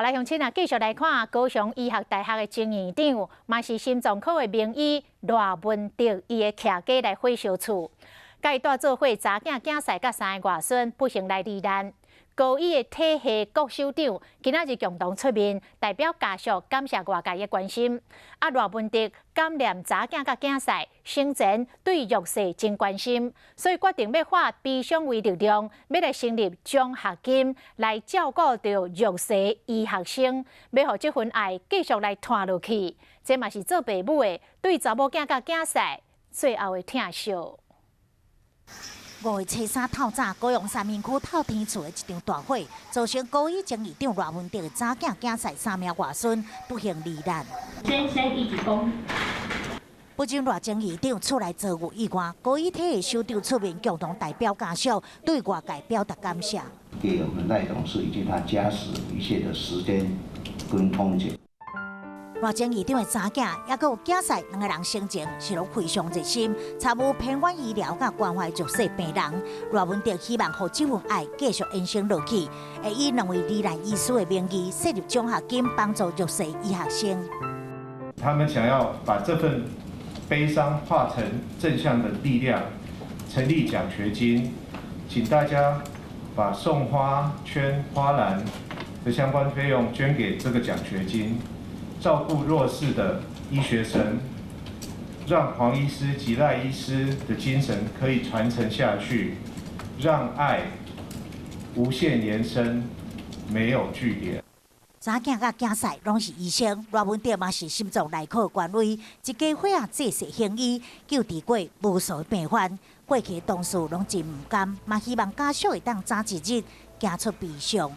來鄉親啊，繼續來看高雄醫學大學的前院長，嘛是心臟科的名醫賴文德，伊的徛家來火燒厝，佮伊蹛做伙查囝囝婿佮三个外孫不幸來罹難。高醫的體系郭首長今仔日共同出面，代表家屬感謝外界的關心。啊，賴文德感念查囝佮囝婿生前對弱勢真關心，所以決定欲化悲傷為力量，欲來成立獎學金來照顧著弱勢醫學生，欲予這份愛繼續來傳落去。這嘛是做爸母的對查某囝佮囝婿最後的疼惜。5月初三透早，高雄三民區透天厝的一場大火，造成高醫前院長賴文德的查囝囝婿三名外孫不幸罹難。先生一直講。不僅賴前院長厝內遭遇意外，高醫體系首長出面共同代表家屬對外界表達感謝。給我們賴董事以及他家屬一切的時間跟空間。賴前院長的查囝，抑閣有囝婿兩个人生前是攏非常熱心，參與偏遠醫療佮關懷弱勢病人。賴文德希望予這份愛繼續延伸落去，會以兩位罹難醫師的名義設立獎學金，幫助弱勢醫學生。他們想要把這份悲傷化成正向的力量，成立獎學金，請大家把送花圈、花籃的相關費用捐給這個獎學金。照顧弱勢的醫學生，讓黃醫師及賴醫師的精神可以傳承下去，讓愛無限延伸，沒有句點。查囝佮囝婿攏是醫生，賴文德嘛是心臟內科權威，一家伙仔濟世行醫，救治過無數病患。過去同事攏真毋甘，嘛希望家屬會當早一日行出悲傷。